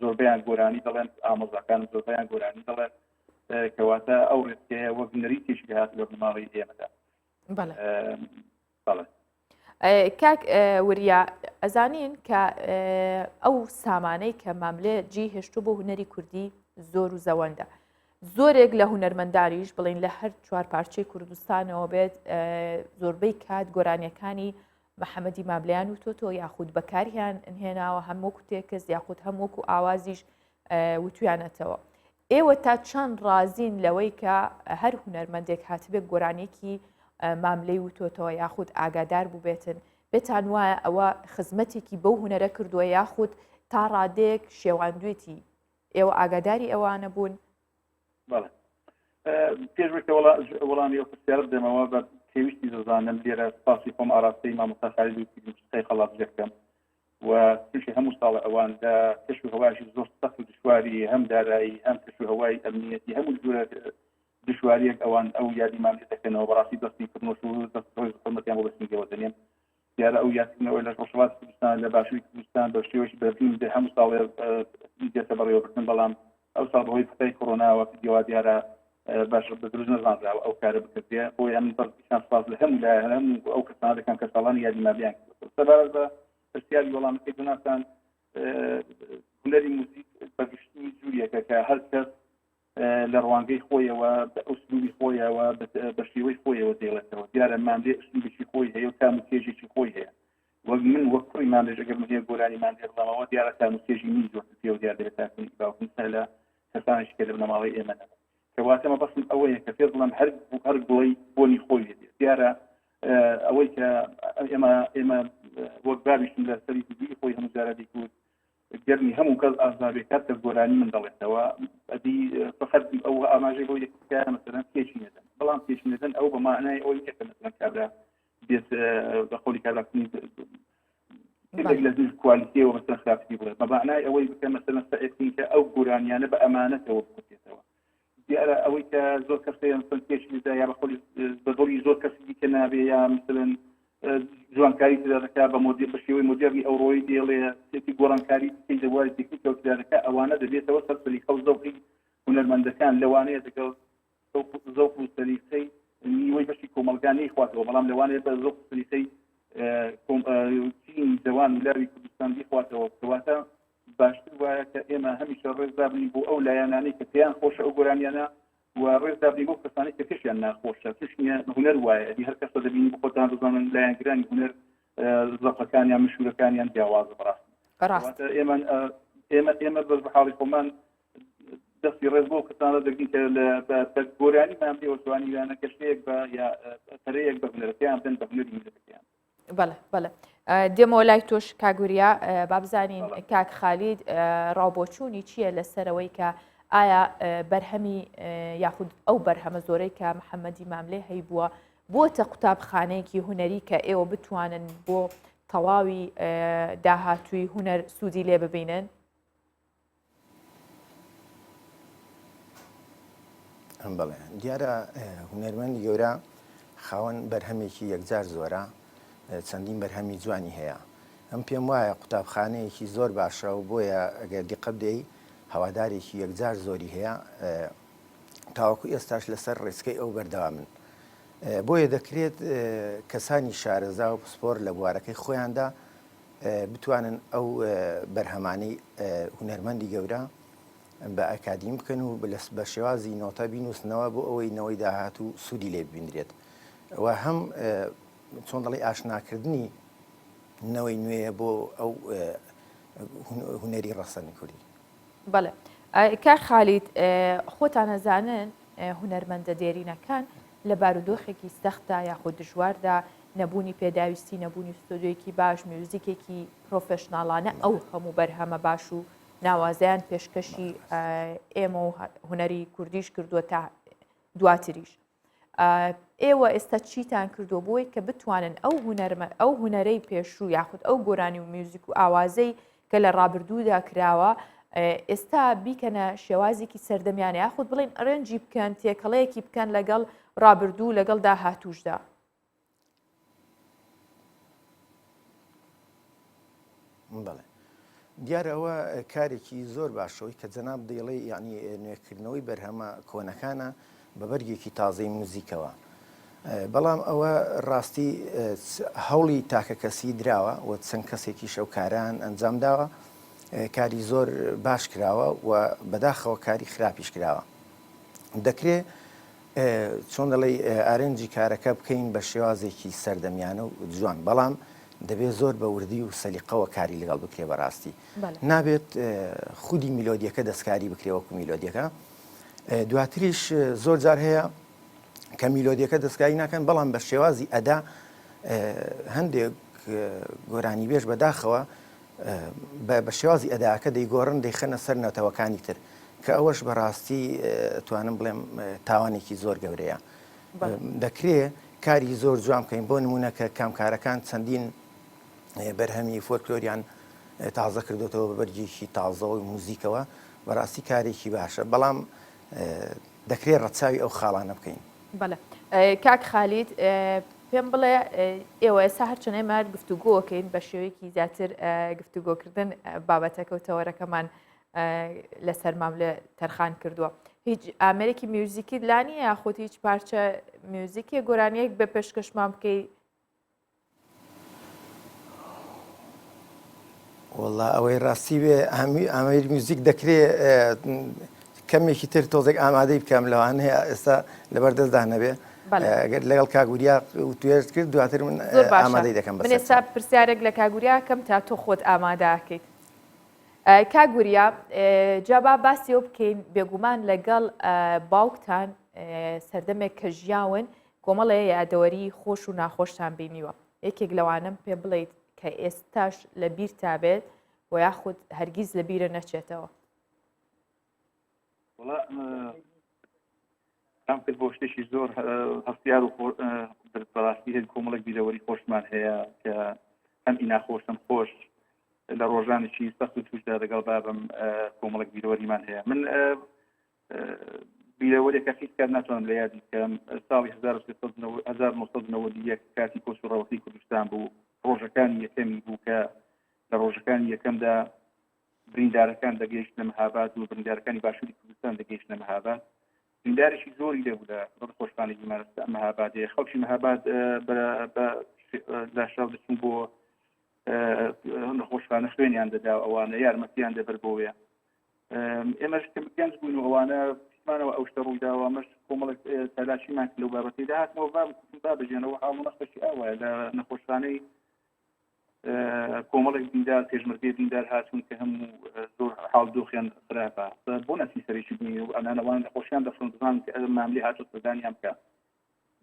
زۆربەیان گۆرانی دەڵێن ئامۆزاکانم زۆربەیان گۆرانی دەڵێن. کەواتە ئەو ڕێچکەیە وەک نەریتێکی لێهاتوو لە بنەماڵەی ئێمەدا. بەڵێ. بەڵێ. کاک وریا ئەزانین کە ئەو سامانەی کە ماملێ جی هێشتو بۆ هونەری کوردی زۆر و زەوەندە زۆرێک لە هونەرمەنداریش بڵین لە هەر چوار پارچەی کوردستانەوە بێت زۆربەی کات گۆرانیەکانی محەممەدی ماملیان و تۆتۆ یاخود بەکاریان هێناوە هەم وەکو تێکست یاخود هەم وەکو ئاوازیش وتویانەتەوە ئێوە تا چەند ڕازین لەوەی کە هەر هونەرمەندێک هاتبێت گۆرانیەکی ماملێی وتۆتەوە یاخود ئاگادار بووبێتن پێتان وایە ئەوە خزمەتێکی بەو هونەرە کردووە یاخود تا ڕادەیەک شێواندوێتی ئێوە ئاگاداری ئەوانە بوون؟ بەڵێ پێش بکە وەڵامی ئەو پرسیارە بدەمەوە بە پێویستی دەزانم لێرە سپاسی خۆم ئاراستەی مامۆستا خالید و تیمی قەڵادزێ بکەم و چونکی هەموو ساڵە ئەوان لە کەش و هەوایەکی زۆر سەخت و دشواری هەم دارایی هەم کەش و هەوای ئەمنیەتی هەموو جورە دشواریەک ئەوان ئەو یادیمان لێ دەکەنەوە بەڕاستی دەستی کڕنۆش و دەست ڕێز و حورمەتیان بۆ بەسینگەوە دەنێم دیارە ئەو یادکردنەوە لە ڕۆژهەڵاتی کوردستان لە باشووری کوردستان بە شێوەیەکی بەربین دێ هەموو ساڵێ دێتە بەڕێوەبردن بەڵام ئەو ساڵ بەهۆی پەتای کۆرۆناوە دیوا دیارە باش بە دروست نەزانراوە ئەو کارە بکردێ بۆیە من بەس سپاس لە هەموو لایەن هەموو ئەو کەسانە دەکەم کە ساڵانی یادی مابیان کردووە سەبارەت بە پرسیاری وەڵامەکەی جەنابتان هونەری موزیک بەگشتی جوریەکە کە هەر کەس لە ڕوانگەی خۆیەوە بە ئوسلوبی خۆیەوە بە شێوەی خۆیەوە دەیڵێتەوە دیارە ماملێ ئوسلوبێکی خۆی هەیە و تام و چێژێکی خۆی هەیە وەک من وەک کوڕی ماملێش ئەگەر من هەیە گۆرانی ماملێ بڵێمەوە دیارە تام و چێژی منی زۆرتر پێوە دیار دەبێت تا کوڕی باوکم تا لە کەسانێکی کە لە بنەماڵەی ئێمە نەبن کەواتە مەبەستم ئەوەیە کە پێ بڵێم هەر هەر گوڵەی بۆنی خۆی لێ دێت دیارە ئەوەی کە ئێمە ئێمە وەک بابیشم لە سەری حزوری خۆی هەموو جارە دەیگوت گەرمی هەموو کەس ئازابێ کات کەس گۆرانی من دەڵێتەوە ئەدی فقط ئەو ئاماژەی بۆ یەکە مەسەلەن تێکی نەدەن بەڵام تێکی نەدەن ئەو بە معنای ئەوەی نییە کە مەسەلەن کابرا بێت بە قەولی کابرا لە زوو کوالیتیەوە مەسەلەن خراپی بڵێ بە معنای ئەوەی بکە مەسەلەن سەعی کە ئەو گۆرانیانە بە ئەمانەتەوە بکوتێتەوە دیارە ئەوەی کە زۆر کەس هەیە مەسەلەن پێشی دەدا یا بە قەولی بە دڵی زۆر کەسی دیکە نابێ یا مەسەلەن جوانکاری تێدا دەکا بە مۆدێ بە شێوەی مۆدێرنی ئەوڕۆیی دێڵێ تێکی گۆڕانکاری دیکەی لە بواری تێکنیکەوە تێدا دەکا ئەوانە دەبێتەوە سەر سەلیقە و زەوقی هونەرمەندەکان لەوانەیە دەگەڵ زەوق و سەلیقەی نیوەی بەشی کۆمەڵگا نەیخواتەوە بەڵام لەوانەیە بە زەوق و سەلیقەی چینی جەوان و لاوی کوردستان بیخواتەوە کەواتە باشتر وایە کە ئێمە هەمیشە ڕێز دابنین بۆ ئەو لایەنانەی کە پێیان خۆشە ئەو گۆرانیانە و ڕێز دابنین بۆ کەسانەی کە پێشیان ناخۆشە چونکە هونەر وایە ئەدی هەر کەسە دەبینی بۆ خۆتان دەزانن لایەنگرانی هونەر زەقەکانیان مشوورەکانیان جیاوازە بەڕاستی ڕاست ئێمە ئێمە ئێمە بەس بە حاڵی خۆمان دەستی ڕێز بۆ کەسانە دەگرین کە لە بە گۆرانی ماملێوە توانیویانە گەشەیەک بە یا پەرەیەک بە هونەرەکەیان بدەن بە هونەری میللەتەکەیان بەڵێ بەڵێ دێمەوە لای تۆش کاگوریا بابزانین کاک خالید ڕاوبۆچوونی چییە لەسەرەوەی کە ئایا بەرهەمی یاخود ئەو بەرهەمە زۆرەی کە محەممەدی ماملێ هەیبووە بۆتە قوتابخانەیەکی هونەری کە ئێوە بتوانن بۆ تەواوی داهاتووی هونەر سوودی لێ ببینن؟ بەڵێ دیارە هونەرمەندی گەورە خاوەن بەرهەمێکی یەکجار زۆرە چەندین بەرهەمی جوانی هەیە ئەم پێم وایە قوتابخانەیەکی زۆر باشە و بۆیە ئەگەر دیقەت بدەی هەوادارێکی یەکجار زۆری هەیە تاوەکو ئێستاش لەسەر ڕێچکەی ئەو بەردەوامن بۆیە دەکرێت کەسانی شارەزا و پسپۆر لە بوارەکەی خۆیاندا بتوانن ئەو بەرهەمانەی هونەرمەندی گەورە بە ئەکادیم بکەن و بە شێوازی نۆتە بینوسنەوە بۆ ئەوەی نەوەی داهاتوو سوودی لێ ببیندرێت و هەم چۆن دەڵێی ئاشناکردنی نەوەی نوێیە بۆ ئەو هونەری ڕەسەنی کوردی. بەڵێ کاک خالید خۆتان ئەزانن هونەرمەندە دێرینەکان لە بارودۆخێکی سەختدا یاخود دژواردا نەبوونی پێداویستی نەبوونی ستۆدیۆیەکی باش میوزیکێکی پرۆفێشناڵانە ئەو هەموو بەرهەمە باش و ناوازەیان پێشکەشی ئێمە و هونەری کوردیش کردووە تا دواتریش ئێوە ئێستا چیتان کردووە بۆی کە بتوانن ئەو هونەرمە ئەو هونەرەی پێشوو یاخود ئەو گۆرانی و میوزیک و ئاوازەی کە لە ڕابردوودا کراوە ئێستا بیکەنە شێوازێکی سەردەمیانە یاخود بڵێن arrange ی بکەن تێکەڵەیەکی بکەن لەگەڵ ڕابردوو لەگەڵ داهاتووشدا. بەڵێ. دیارە ئەوە کارێکی زۆر باشە ئەوەی کە جەناب دەیڵێی یەعنی نوێکردنەوەی بەرهەمە کۆنەکانە بە بەرگێکی تازەی موزیکەوە بەڵام ئەوە ڕاستی هەوڵی تاکە کەسی دراوە و چەند کەسێکیش ئەو کاران ئەنجام داوە کاری زۆر باش کراوە و بەداخەوە کاری خراپیش کراوە دەکرێ چۆن دەڵێی ئارنجی کارەکە بکەین بە شێوازێکی سەردەمیانە و جوان بەڵام دەبێت زۆر بە وردی و سەلیقەوە کاری لەگەڵ بکرێ بەڕاستی نابێت خودی میلۆدیەکە دەستکاری بکرێ وەکو میلۆدیەکە دواتریش زۆر جار هەیە کە میلۆدیەکە دەستکاری ناکەن بەڵام بە شێوازی ئەدا هەندێک گۆرانی بێژ بەداخەوە بە شێوازی ئەداکە دەیگۆڕن دەیخەنە سەر نەتەوەکانی تر کە ئەوەش بەڕاستی توانم بڵێم تاوانێکی زۆر گەورەیە دەکرێ کاری زۆر جوان بکەین بۆ نمونە کە کامکارەکان چەندین بەرهەمی فۆلکلۆریان تازە کردوتەوە بە بەرگێکی تازەوە موزیکەوە بەڕاستی کارێکی باشە بەڵام دەکرێت ڕەچاوی ئەو خاڵانە بکەین. بەڵێ کاک خالید پێم بڵێ ئێوە ئێستا هەرچەند ئێمە گفتوگۆکەین بە شێوەیەکی زیاتر گفتوگۆکردن بابەتەکە و تەوەرەکەمان لەسەر ماملێ تەرخان کردووە هیچ ئامێرێکی میوزیکیت لا نییە یاخود هیچ پارچە میوزیکێ گۆرانیەک بە پێشکەشمان بکەی وەڵا ئەوەی ڕاستی بێ ئامێری میوزیک دەکرێ کەمێکی تر تۆزێک ئامادەی بکەم لەوانەیە ئێستا لەبەر دەستدا نەبێ گەر لەگەڵ کاک وریا وتوێژت کرد دواتر من ئامادەی دەکەم من ئێستا پرسیارێک لە کاک وریا کەم تا تۆ خۆت ئامادەکەیت کاک وریا جا با باسی ئەو بکەین بێگومان لەگەڵ باوکتان سەردەمێک کە ژیاون کۆمەڵێ یادەوەری خۆش و ناخۆشتان بینیوە، یەکێک لەوانەم پێ بڵێیت کە ئێستاش لە بیرتا بێت و یاخود هەرگیز لە بیرە نەچێتەوە؟ وەڵا ئەم کرد بۆ شتێکی زۆر هەستیار و بەڕاستی هەر کۆمەڵێک بیرەوەری خۆشمان هەیە کە هەم ئینا خۆش هەم خۆش لە ڕۆژانێکی سەخت و توشدا لەگەڵ بابم کۆمەڵێک بیرەوەریمان هەیە من بیرەوەرێکە هیچ کات ناتوانم لە یادی بکەم ساڵی 1991 کاتی کۆچ و ڕەوەکەی کوردستان بوو ڕۆژەکانی یەکەمی بوو کە لە ڕۆژەکانی یەکەمدا بریندارەکان دەگەیشتنە مەهاباد و بریندارەکانی باشووری کوردستان دەگەیشتنە مەهاباد بریندارێکی زۆری لێبوو لە نەخۆشخانەی بیمارستان مەهابادێ خەڵکی مەهاباد بە لاشاو دەچوون بۆ نەخۆشخانە خوێنیان دەدا ئەوانە یارمەتیان دەبەر بۆیە ئێمەش کە گەنج بووین و ئەوانە پیشمانەوە ئەو شتە ڕوویداوە ئەمەش کۆمەڵێک چالاکیمان کرد لەو بابەتەی داهاتنەوە باب با بژێنەوە حاڵ و نەخۆشی ئاوایە لە نەخۆشخانەی کۆمەڵێک بیندار پێشمەرگەی بیندار هاتوون کە هەموو زۆر حاڵ دۆخیان خراپە بۆ نەچین سەرێکی بووین و ئەنانەوان نەخۆشیان دەفرن بزان کە ئەم ماملی هاتوو سەردانیان بکە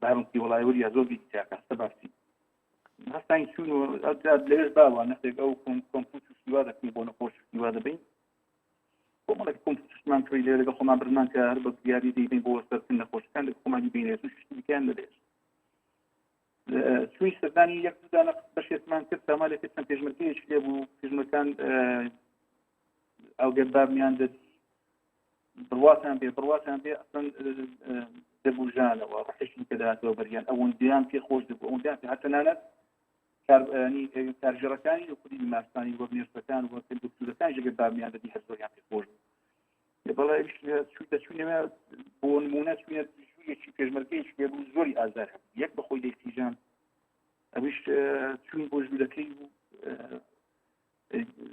بارم کی وڵای وریا زۆر بیری تاکە هەستە باسی هەستان چوون و لەوێش باوە نەخێک ئەو کۆمپوت و شتیوا دەکەین بۆ نەخۆش شتیوا دەبین کۆمەڵێک کۆمپوتمان کڕی لێ لەگەڵ خۆمان برمان کە هەر بە دیاری دەیبین بۆ سەرکن نەخۆشەکان لە خۆمانی بینێت و شتی دیکەیان دەبێت چووی سەردانی یەک دوودانە بەشێکمان کرد سامانێک چەند پێشمەرگەیەکی لێ بوو پێشمەرگان ئەوگەر بابمیان دەدی بڕواتان بێ بڕواتان بێ ئەسڵەن دەبوژانەوە ڕحێکی کە دەهاتەوە بەریان ئەوەندیان پێ خۆش دەبوو ئەوەندیان پێ هەتەنانەت کارژێڕەکانی و خودی بیمارستانی وەک نێرسەکان وەک دکتورەکان ژگەر بابمیان دەدی هەر زۆریان پێ خۆش بوو بەڵێ دەچوینەوە بۆ نمونە چوینە ژوورێکی پێشمەرگەیەکی لێ بوو زۆری ئازار هەبوو یەک بەخۆی دەیقیژان ئەویش چوین بۆ ژوورەکەی و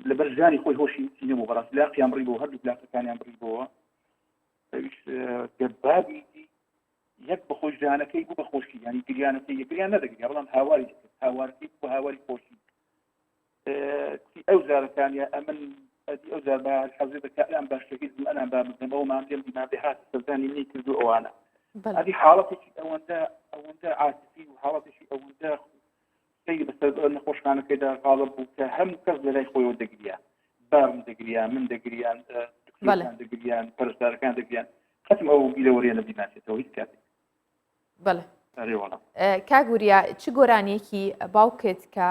لەبەر ژانی خۆی هۆشی هیچی نەبوو بەڕاستی لاقیان بڕی بۆ هەردوو لاقەکانیان بڕی بۆوە ئەویش بابی یەک بەخۆی ژانەکەی بوو بە خۆشی ینی گریانەکەی یەکریان نەدەگریا بەڵام هاواری دەکرد هاوارەکەی بوو بە هاواری خۆشی ئەو جارەکانە ئەمن ئەو جار بە حەزی دەکە ئەم باشەکەی ئەنام با بردنەوە مام لێم دیمان بێ هات سەردانی منی کردو ئەوانە ئەدی حاڵەتێکی ئەوەندە ئەوەندە عاتفی و حاڵەتێکی ئەوەندە سەیر بەسەر نەخۆشخانەکەدا غاڵب بوو کە هەموو کەس لەلای خۆیەوە دەگریا بابم دەگریان من دەگریان دکتۆرەکان دەگریان پەرستارەکان دەگریان قەتم ئەو بیرەوەریە لە بیناچێتەوە هیچ کاتێک بەڵێ کاک وریا چ گۆرانیەکی باوکت کە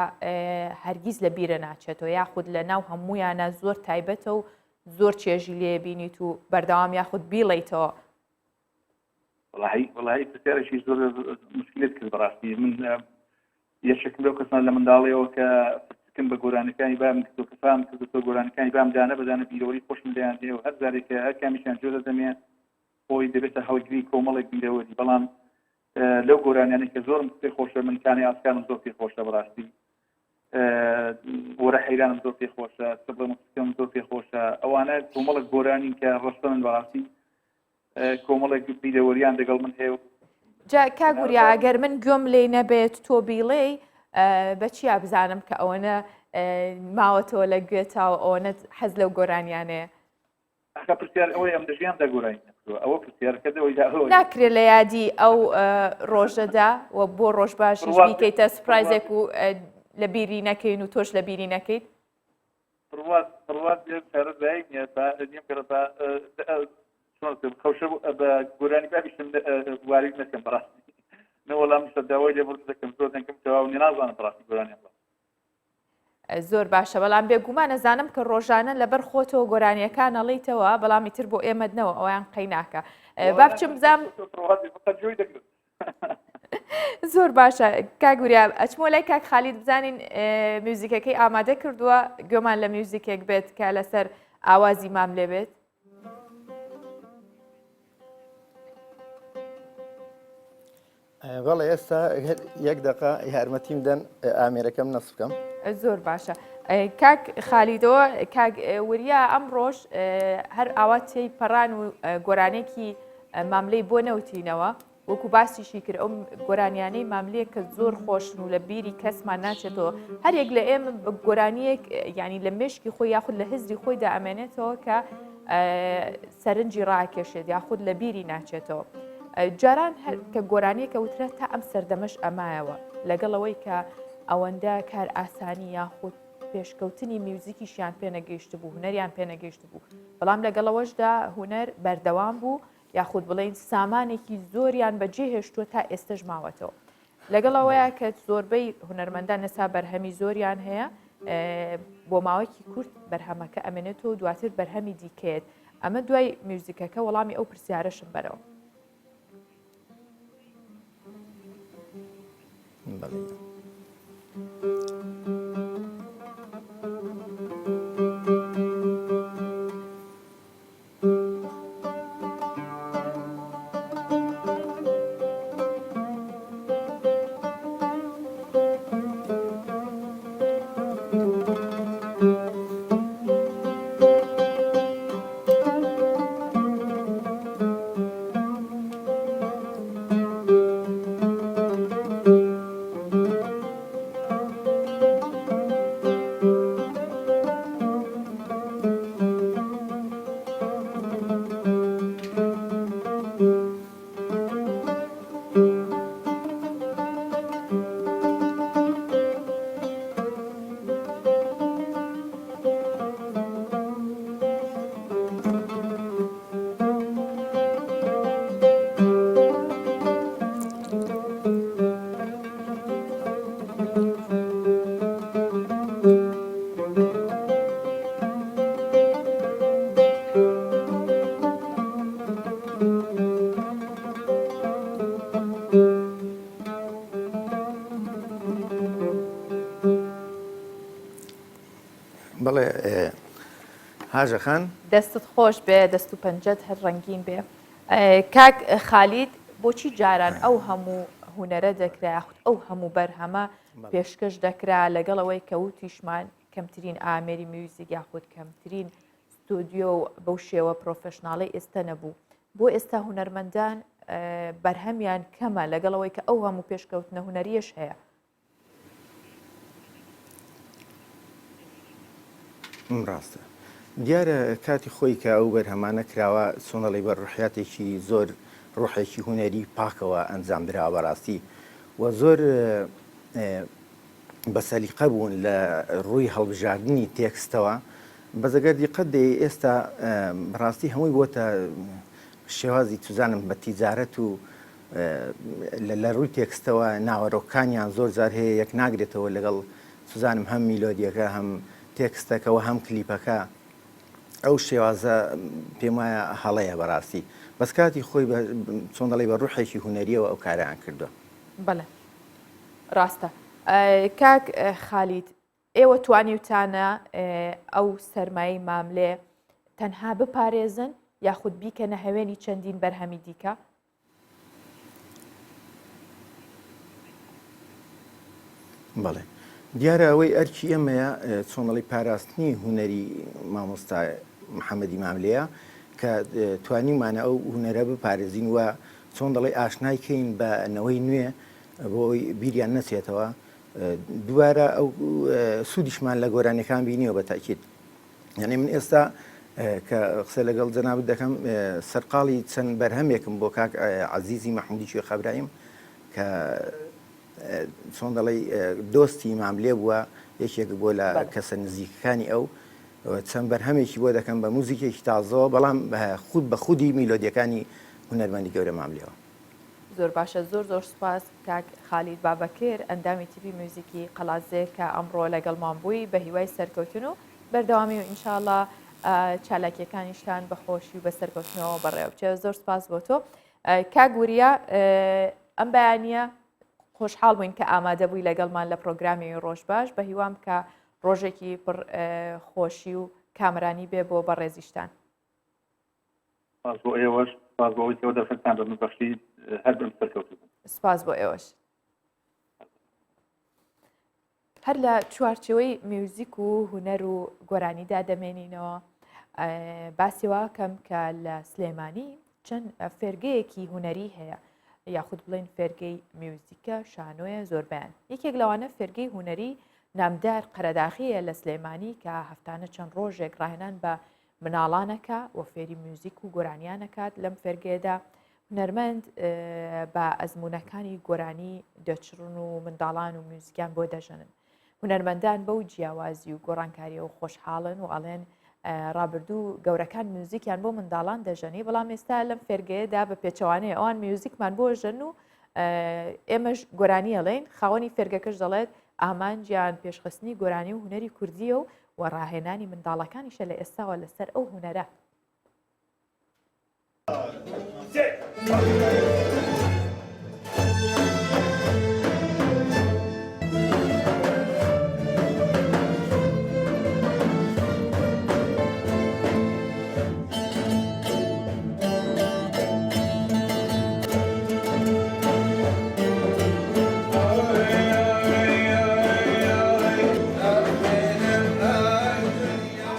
هەرگیز لە بیرە ناچێتەوە یاخود لە ناو هەمویانە زۆر تایبەتە و زۆر چێژی لێ بینیت و بەردەوام یاخود بیڵیتەوە وەڵاهی وەڵاهی پرسیارێکی زۆر مشکلت کرد بەڕاستی من یەکێکم لەو کەسان لە منداڵیەوە کە سکم بە گۆرانەکانی بابم کردو کە فام کردو تۆ گۆرانەکانی بام دانە بەدانە بیرەوەری خۆشم لێیان دێ و هەر جارێک کە هەر کامیشیان گوێ دەدەمێ خۆی دەبێتە هەڵگری کۆمەڵێک بیرەوەری بەڵام لەو گۆرانیانەی کە زۆرم پێ خۆشە من کانی ئاسکانم زۆر پێ خۆشە بەڕاستی وەرە حەیرانم زۆر پێ خۆشە سبڵم سکم زۆر پێ خۆشە ئەوانە کۆمەڵێک گۆرانین کە ڕەسەنن بەڕاستی کۆمەڵێک بیرەوەریان دەگەڵ من هەیە جا کاک وریا ئەگەر من گوێم لێی نەبێت تۆ بیڵێی بە چیا بزانم کە ئەوەنە ماوەتەوە لە گوێتا و ئەوەنە حەز لەو گۆرانیانەیە ئەخە پرسیار ئەوەی ئەم دەژیان دا گۆرانی نەکردووە ئەوە پرسیارەکە دەوەی دا ئەوەی ناکرێت لە یادی ئەو ڕۆژەدا و بۆ ڕۆژ باشیش بیکەیتە سپرایزێک و لە بیری نەکەین و تۆش لە بیری نەکەیت بڕوات بڕوات لێ چارە زای نییە با نیم گەڕە با چۆن خەوشە بە گۆرانی بابیشم واری نەکەم بەڕاستی نەوەڵام داوای لێبوردن دەکەم زۆر دەنگم تەواو نیە نازانم بەڕاستی گۆرانیان بڵێم زۆر باشە بەڵام بێگومان ئەزانم کە ڕۆژانە لەبەر خۆتەوە گۆرانیەکان ئەڵیتەوە بەڵام ئیتر بۆ ئێمەت نەوە ئەویان قەیناکە با بچم بزانم زۆر باشە کاک وریا ئەچمۆ لای کاک خالید بزانین میوزیکەکەی ئامادە کردووە گوێمان لە میوزیکێک بێت کە لەسەر ئاوازی مام لێ بێت بەڵێ ئێستا یەک دەقە یارمەتیم دەن ئامێرەکەم نەس بکەم. زۆر باشە کاک خالیدەوە کاک وریا ئەم ڕۆژ هەر ئاوا تێی پەڕان و گۆرانێکی ماملەی بۆ نەوتینەوە وەکو باسیشی کرد ئەو گۆرانیانەی ماملەیە کە زۆر خۆشن و لە بیری کەسمان ناچێتەوە هەرێک لە ئێمە گۆرانیەک ینی لە مشکی خۆی یاخود لە هزری خۆیدا ئەمێنێتەوە کە سەرنجی ڕاکێشێت یاخود لە بیری ناچێتەوە. جاران کە گۆرانیەکە وترا تا ئەم سەردەمەش ئەمایەوە لەگەڵ ئەوەی کە ئەوەندە کار ئاسانی یاخود پێشکەوتنی میوزیکیشیان پێنەگەیشت بوو هونەریان پێنەگەیشت بوو بەڵام لەگەڵەوەشدا هونەر بەردەوام بوو یاخود بڵین سامانێکی زۆریان بەجێ هێشتووە تا ئێستش ماوەتەوە لەگەڵ ئەوەیە کە زۆربەی هونەرمەندان ئێستا بەرهەمی زۆریان هەیە بۆ ماوەیەکی کورت بەرهەمەکە ئەمێنێتەوە دواتر بەرهەمی دیکەیەت ئەمە دوای میوزیکەکە وەڵامی ئەو پرسیارەشم بەرەوە. بەڵێ. بەڵێ هاژە خان. دەستت خۆش بێ دەست و پەنجەت هەر ڕەنگین بێ کاک خالید بۆچی جاران ئەو هەموو هونەرە دەکرا یاخود ئەو هەموو بەرهەمە پێشکەش دەکرا لەگەڵ ئەوەی کە وتیشمان کەمترین ئامێری میوزیک یاخود کەمترین ستۆدیۆ و بەو شێوە پرۆفشناڵی ئێستا نەبوو بۆ ئێستا هونەرمەندان بەرهەمیان کەمە لەگەڵ ئەوەی کە ئەو هەموو پێشکەوتنە هونەریەش هەیە ڕاستە دیارە کاتی خۆی کە ئەو بەرهەمانە کراوە چۆنەڵی بە ڕحیاتێکی زۆر ڕۆحێکی هونەری پاکەوە ئەنجام دراوە بەڕاستی و زۆر بە سەلیقە بوون لە ڕووی هەڵبژاردنی تێکستەوە بەس ئەگەر دیقەت دەی ئێستا بەڕاستی هەمووی بۆتە شێوازی توزانم بە تیجارەت و لە ڕووی تێکستەوە ناوەرۆکانیان زۆر جار هەیە یەک ناگرێتەوە لەگەڵ سوزانم هەم میلۆدیەکە هەم تێکستەکەەوە هەم کلیپەکە ئەو شێوازە پێم وایە هەڵەیە بەڕاستی بەس کاتی خۆی چۆن دەڵێ بە ڕوحێکی هونەریەوە ئەو کاریان کردووە. بەڵێ ڕاستە کاک خالید. ئێوە توانیوتانە ئەو سەرمایەی ماملێ تەنها بپارێزن یاخود بیکەنە هەوێنی چەندین بەرهەمی دیکە؟ بەڵێ دیارە ئەوەی ئەرکی ئێمەیە چۆنەڵی پاراستنی هونەری مامۆستا محەممەدی ماملەیە کە توانیمانە ئەو هونەرە بپارێزین و چۆن دەڵێ ئاشنای کەین بە نەوەی نوێ بۆ ئەوەی بیریان نەچێتەوە دووبارە ئەو سوودیشمان لە گۆرانیەکان بینیوە بە تاکیت یعنی من ئێستا کە قسە لەگەڵ جەنابت دەکەم سەرقاڵی چەند بەرهەمێکم بۆ کاک عەزیزی مەحمودی کوێخا برایم کە چۆن دەڵێی دۆستی ماملێ بووە یەکێک بۆ لە کەسە نزیکەکانی ئەو چەند بەرهەمێکی بۆ دەکەم بە موزیکێکی تازەوە بەڵام خود بە خودی میلۆدیەکانی هونەرمەندی گەورە ماملێوە. زۆر باشە زۆر زۆر سوپاس کاک خالید بابەکر ئەندامی تیپی میوزیکی قەڵادزێ کە ئەمڕۆ لەگەڵمان بووی بە هیوای سەرکەوتن و بەردەوامی و ئینشاءاللە چالاکیەکانیشتان بە خۆشی و بە سەرکەوتنەوە بەڕێوە بچێت زۆر سوپاس بۆ تۆ کاک وریا ئەم بەیانیە خۆشحاڵ بووین کە ئامادە بووی لەگەڵمان لە پرۆگرامی ڕۆژ باش بە هیوام کە ڕۆژێکی پڕ خۆشی و کامرانی بێ بۆ بەڕێزیشتان. سپاس بۆ ئێوەش سپاس بۆ ئەوەی کە ئەو دەرفەتتان بە من بەخشی هەر بم سەرکەوتوو بن. سپاس بۆ ئێوەش. هەر لە چوارچێوەی میوزیک و هونەر و گۆرانیدا دەمێنینەوە باسی واکەم کە لە سلێمانی چەند فێرگەیەکی هونەری هەیە یاخود بڵێن فێرگەی میوزیکە شانۆیە زۆربیان یەکێک لەوانە فێرگەی هونەری نامدار قەرەداخیە لە سلێمانی کە هەفتانە چەند ڕۆژێک ڕاهێنان بە مناڵانەکە و فێری میوزیک و گۆرانیانەکات لەم فێرگەیەدا هونەرمەند بە ئەزموونەکانی گۆرانی دەچڕن و منداڵان و میوزیکیان بۆ دەژەنن. هونەرمەندان بەو جیاوازی و گۆڕانکاریەوە خۆشحاڵن و ئەڵێن ڕابردوو گەورەکان میوزیکیان بۆ منداڵان دەژەنی بەڵام ئێستا لەم فێرگەیەدا بە پێچەوانەیە ئەوان میوزیکمان بۆ ژەن و ئێمەش گۆرانی ئەڵێن خاوەنی فێرگەکەش دەڵێت ئامانجیان پێشخستنی گۆرانی و هونەری کوردیە و و ڕاهێنانی منداڵەکانیشە لە ئێستاوە لەسەر ئەو هونەرە.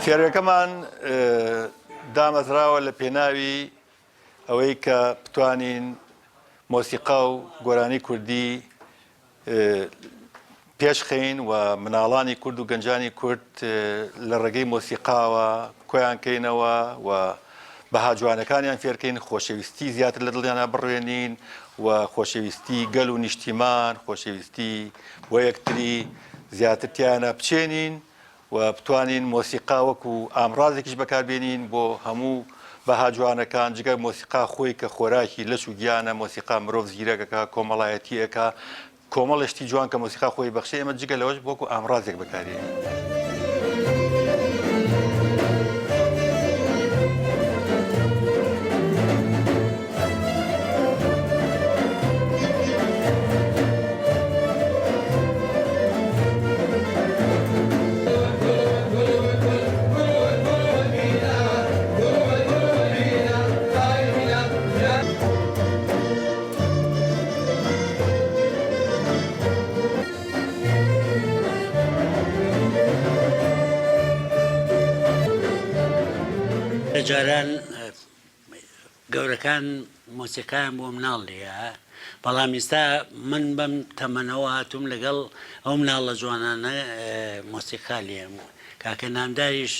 فێرگەکەمان دامەزراوە لە پێناوی ئەوەی کە بتوانین مۆسیقا و گۆرانی کوردی پێشخەین و مناڵانی کورد و گەنجانی کورد لە ڕێگەی مۆسیقاوە کۆیان کەینەوە و بەها جوانەکانیان فێرکەین، خۆشەویستی زیاتر لە دڵیانا بڕوێنین و خۆشەویستی گەل و نیشتیمان، خۆشەویستی بۆ یەکتری زیاتر تیایانا بچێنین و بتوانین مۆسیقا وەکو ئامڕازێکیش بەکاربێنین بۆ هەموو بەها جوانەکان، جگە مۆسیقا خۆی کە خۆراکی لەش و گیانە، مۆسیقا مرۆڤ زیرەک ئەکا، کۆمەڵایەتی ئەکا، کۆمەڵێ شتی جوان کە مۆسیقا خۆی بەخشێ ئێمە جگە لەوەش وەکو ئامڕازێک بەکارێنین. جاران گەورەکان مۆسیقایان بۆ مناڵ لێیە بەڵام ئیستا من بەم تەمەنەوە هاتووم لەگەڵ ئەو مناڵە جوانانە مۆسیقا لێم کاکە نامداریش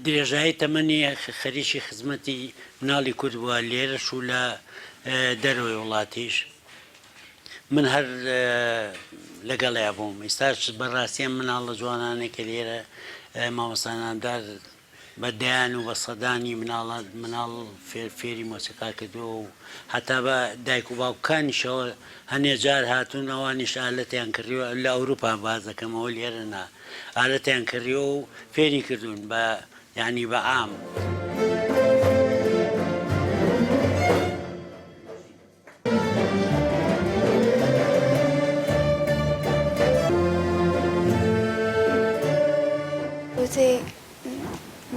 درێژایی تەمەنی خەریکی خزمەتی مناڵی کورد بووە لێرەش و لە دەرەوەی وڵاتیش من هەر لەگەڵیا بووم ئیستاش بەڕاستی ئەم مناڵە جوانانەی کە لێرە مامۆستا نامدار بە دەیان و بە سەدانی مناڵە مناڵ فێر فێری مۆسیقا کردووە و هەتا بە دایک و باوکانیشەوە هەنێ جار هاتوون ئەوانیش ئالەتیان کڕیوە لە ئەوروپا باس دەکەمەوە لێرە نا ئالەتیان کڕیوە و فێری کردوون بە یانی بە عام.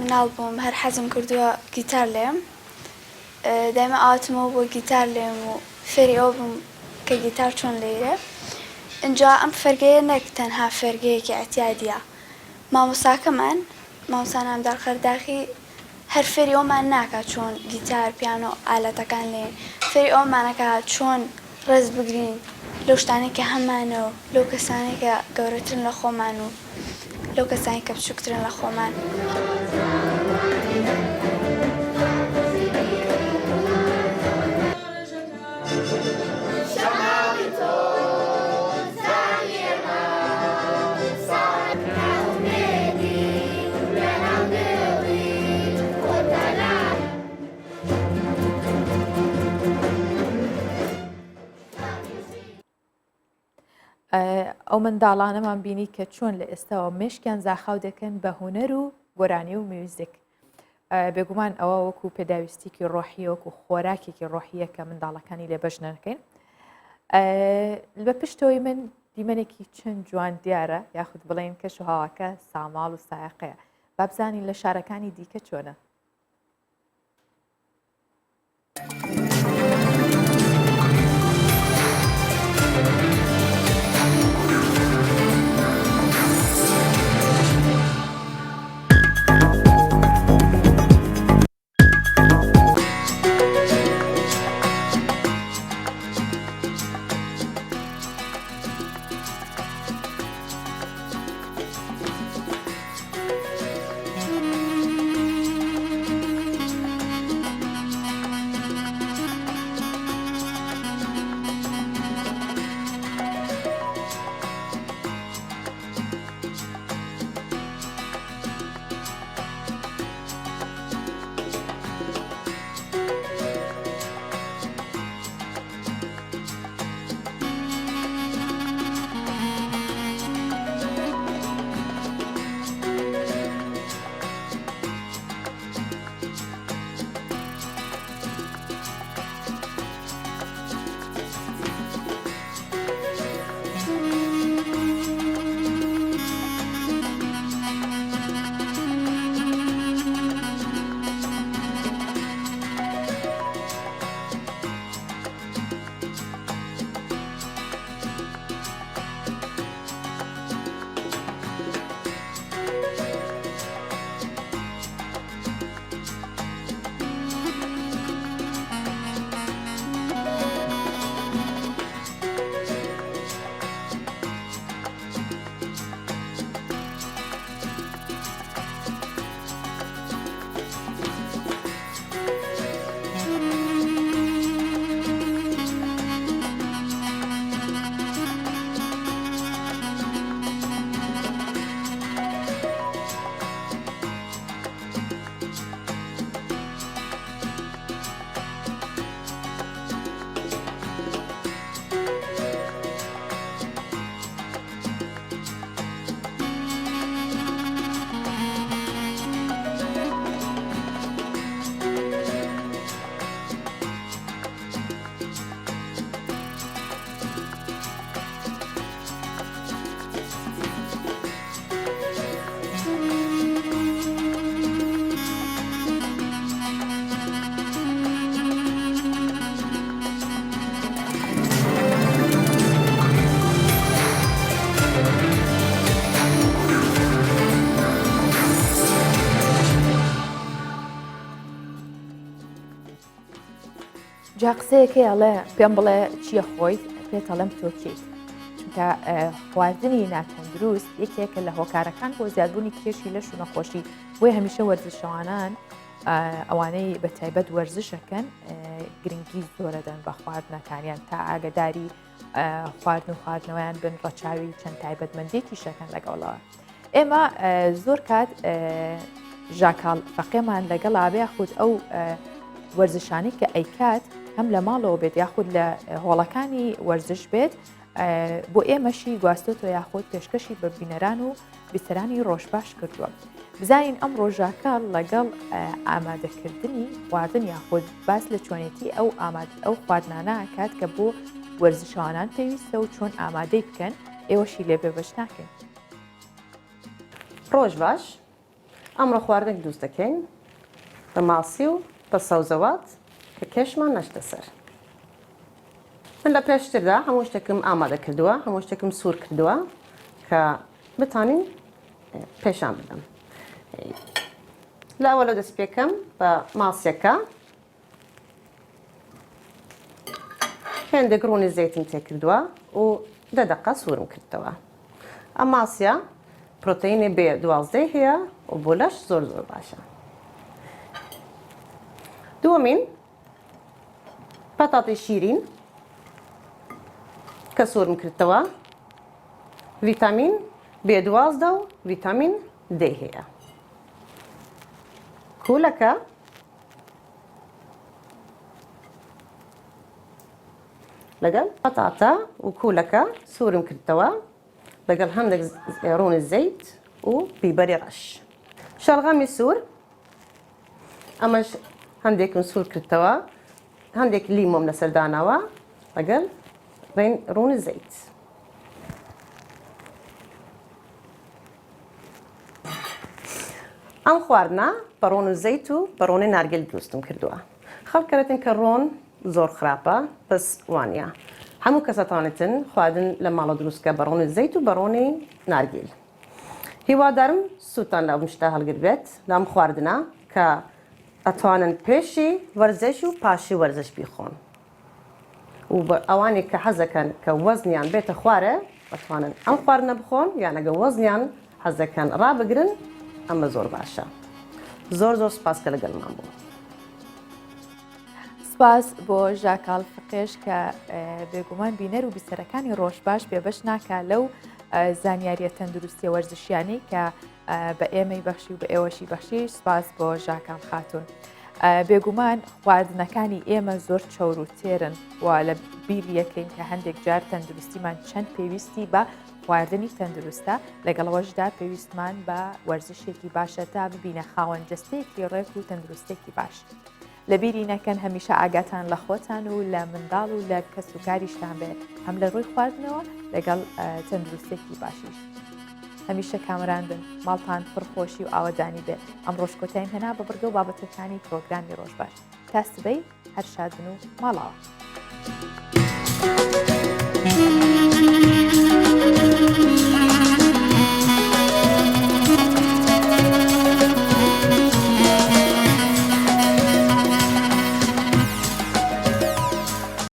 مناڵ بووم هەر حەزم کردووە گیتار لێم دایمە ئاواتمەوە بۆ گیتار لێم و فێری ئەوە بووم کە گیتار چۆن لێیرێ ئینجا ئەم فێرگەیە نەک تەنها فێرگەیەکی ئیعتیادیە مامۆستاکەمان مامۆستا نامدار قەرداخی هەر فێری ئەومان ناکا چۆن گیتار پیانۆ ئالەتەکان لێین فێری ئەومان ئەکا چۆن ڕێز بگرین لەو شتانەی کە هەمانە و لەو کەسانەی کە گەورەترن لە خۆمان و لەو کەسانی کە بچووکترن لە خۆمان. ئەو منداڵانەمان بینی کە چۆن لە ئێستاوە مێشکیان زاخاو دەکەن بە هوەر و گۆرانی و میوزیک بێگومان ئەوە وەکو پێداویستیکی ڕۆحی وەکو خۆراکێکی ڕۆحیە کە منداڵەکانی لێ بەش نەکەین بە پشتەوەی من دیمەنێکی چەند جوان دیارە یاخود بڵێن کەش و هەواکە ساماڵ و سایەقەیە بابزانین لە شارەکانی دیکە چۆنە. جا قسەیەکەی ئەڵێ پێم بڵێ چییە خۆیت پێت ئەڵێم تۆ کێیت چونکە خواردنی ناتەندروست یەکێکە لە هۆکارەکان بۆ زیادبوونی کێشی لەش و نەخۆشی بۆیە هەمیشە وەرزشەوانان ئەوانەی بە تایبەت وەرزشەکەن گرنگی زۆرەدەن بە خواردنەکانیان تا ئاگداری خواردن و خواردنەوەیان بن ڕەچاوی چەند تایبەتمەندێکی شەکەن لەگەڵەوە ئێمە زۆر کات ژاکاڵ فەقێمان لەگەڵ ئابێ یاخود ئەو وەرزشانی کە ئەیکات هەم لە ماڵەوە بێت یاخود لە هۆڵەکانی وەرزش بێت بۆ ئێمەشی گواستۆتەوە یاخود پێشکەشی بە بینەران و بیسەرانی ڕۆژباش کردووە. بزانین ئەم ڕۆژاکە لەگەڵ ئامادەکردنی خواردن یاخود باس لە چۆنێتی ئەو ئاماد ئەو خواردنانە کات کە بۆ وەرزشوانان پێویستە و چۆن ئامادەی بکەن ئێوەشی لێ بێبەش ناکەین. ڕۆژ باش. ئەمڕۆ خواردنێک دروست دەکەین بە ماسی و بە سەوزەوات کە کێشمان نەچتە سەر. من لە پێشتردا هەموو شتێکم ئامادە کردووە، هەموو شتێکم سوور کردووە کە بتانین پێشان بدەم. لە ئەوەلەوە دەست پێکەم بە ماسیەکە. هێندێک ڕوونی زەیتم تێکردووە و دە دەقە سوورم کردەوە. ئەم ماسیە پرۆتئینی بێ دوازدەی هەیە و بۆ لەش زۆر زۆر باشە. دووەمین پەتاتەی شیرین کە سوورم کردەوە ڤیتامین بێ 12 و ڤیتامین دەی هەیە. کولەکە لەگەڵ پەتاتە و کولەکە سوورم کردەوە لەگەڵ هەندێک ڕوونی زەیت و بیبەری ڕەش شەڵغەمی سوور ئەمەش هەندێکم سوور کردەوە هەندێک لیمۆم لەسەر داناوە لەگەڵ ڕوونی زەیت ئەم خواردنە بە ڕۆن و زەیت و بە ڕۆنی نارگیل دروستم کردووە. خەڵک کەرەتن کە ڕۆن زۆر خراپە بەس وانیە. هەموو کەس ئەتوانێتن خواردن لە ماڵە دروست کە بە ڕۆنی زەیت و بە ڕۆنی نارگیل. هیوادارم سوودتان لەم شتە هەڵگربێت لەم خواردنە کە ئەتوانن پێشی وەرزش و پاشی وەرزش بیخۆن. و بە ئەوانەی کە حەزەکەن کە وەزنیان بێتە خوارێ ئەتوانن ئەم خواردنە بخۆن یان ئەگەر وەزنیان حەزەکەن ڕابگرن ئەمە زۆر باشە زۆر زۆر سپاس کە لەگەڵمان بوون. سپاس بۆ ژاکاڵ فقێش کە بێگومان بینەر و بیسەرەکانی ڕۆژ باش بێبەش ناکا لەو زانیاریە تەندروستیە وەرزشیانەی کە بە ئێمەی بەخشی و بە ئێوەشی بەخشی سپاس بۆ ژاکان خاتون. بێگومان خواردنەکانی ئێمە زۆر چەور و تێرن و لە بیر یەکەین کە هەندێک جار تەندروستیمان چەند پێویستی بە خواردنی تەندروستە لەگەڵەوەشدا پێویستمان بە وەرزشێکی باشە تا ببینە خاوەن جستەیەکی ڕێک و تەندروستێکی باش. لەبیری نەکەن هەمیشە ئاگاتان لە خۆتان و لە منداڵ و لە کەس و کاریشتان بێ هەم لە ڕووی خواردنەوە لەگەڵ تەندروستێکی باشیش. هەمیشە کامەران بن ماڵتان پڕ خۆشی و ئاوەدانی بێ ئەمڕۆش کۆتاییم هێنا بە بڕگە و بابەتەکانی پرۆگرامی ڕۆژ باش تا سبەی هەر شاد بن و ماڵاوە.